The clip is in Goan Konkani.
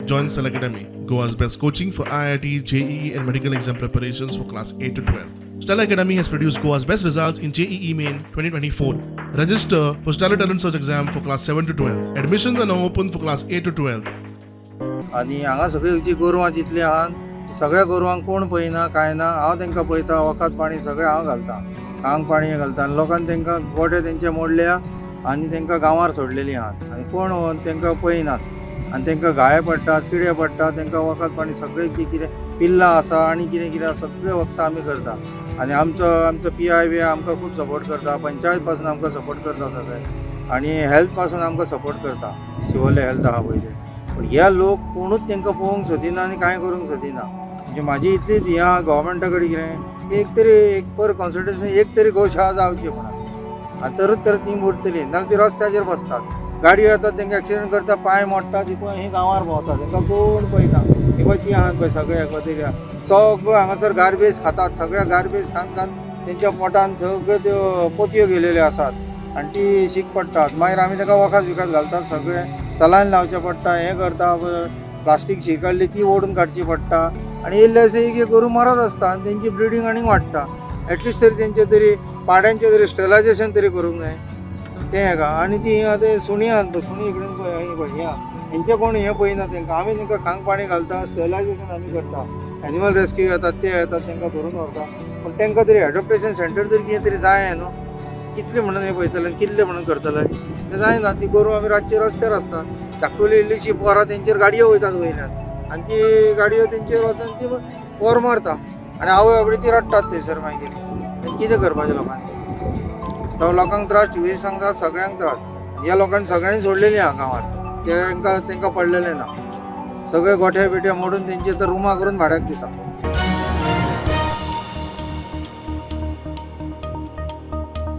Join Stellar Academy, Goa's best coaching for IIT, JEE, and medical exam preparations for class 8 to 12. Stellar Academy has produced Goa's best results in JEE Main 2024. Register for Stellar Talent Search exam for class 7 to 12. Admissions are now open for class 8 to 12. आनी हांगा सगळीं जी गोरवां जितलीं आहात सगळ्या गोरवांक कोण पळयना कांय ना. हांव तांकां पळयता, वखद पाणी सगळें हांव घालता, कांग पाणी घालता. आनी लोकान तांकां गोठे तेंचे मोडल्या आनी तांकां गांवार सोडलेलीं आहात आनी कोण तांकां पळयनात. आनी तांकां घाये पडटात, किडे पडटात. तांकां वखद पाणी सगळें जी कितें पिल्लां आसा आनी कितें कितें आसा सगळें वखदां आमी करता. आनी आमचो पी I बी आमकां खूब सपोर्ट करता, पंचायत पासून आमकां सपोर्ट करता सगळे आनी हेल्थ पासून आमकां सपोर्ट करता. शिवोले हेल्थ आहा पळय तें. पूण हे लोक कोणूच तांकां पळोवंक सोदिना आनी कांय करूंक सोदिना. म्हणजे म्हाजी इतलीच हें आहा गव्हर्मेंटा कडेन कितें एक तरी एक पर कॉन्स्टिट्युन्सी एक तरी गोशाळा जावची म्हणून, आनी तरच तर ती उरतली. नाल्यार ती रस्त्याचेर बसतात, गाडयो येतात, तांकां एक्सिडंट करता, पांय मोडटा. ती पळय ही गांवार भोंवता, तांकां कोण पळयना. ही पळय ती आहात पळय सगळे एकवटेन सगळं हांगासर गार्बेज खातात. सगळ्या गार्बेज खावन खावन तेंच्या पोटान सगळ्यो त्यो पोतयो गेलेल्यो आसात आनी ती शीक पडटात. मागीर आमी ताका वखद विकत घालतात, सगळें सलायन लावचें पडटा, हें करता, प्लास्टीक शी काडली ती ओडून काडची पडटा. आनी इल्ले अशें एक एक गोरूं मरत आसता आनी तेंची ब्रिडींग आनीक वाडटा. एटलिस्ट तरी तेंचे तरी पाड्यांचें तरी स्टरलायजेशन तरी करूंक जाय तें हेका. आनी ती आतां सुणीं आहात पळय, सुणीं इकडेन पळय, ही पळय ही आहा. हेंचें कोण हें पळयना. तांकां आमी तांकां खांक पाणी घालता, स्टरलायजेशन आमी करता. एनिमल रेस्क्यू येतात, ते येतात, तांकां धरून व्हरता. पूण तांकां तरी एडॉप्टेशन सेंटर तरी कितें तरी जाय न्हू. कितले म्हणून हें पळयतले आनी कितले म्हणून करतले? तें जायना. ती गोरवां आमी रातचे रस्त्यार आसता. धाकटुली इल्लीशी पोरां, तेंचेर गाडयो वयतात वयल्यान आनी ती गाडयो तेंचेर वचून ती पोर मारता आनी आवय बाबडी ती रडटात थंयसर. मागीर आनी कितें करपाचें लोकांनी? सगळ्या लोकांक त्रास, ट्युरिस्टांक त्रास, सगळ्यांक त्रास. आनी ह्या लोकांनी सगळ्यांनी सोडलेली आहा गांवांत, तेंकां पडलेलें ना. सगळे गोठे बिठे मोडून तेंचे तर रुमां करून भाड्याक दिता.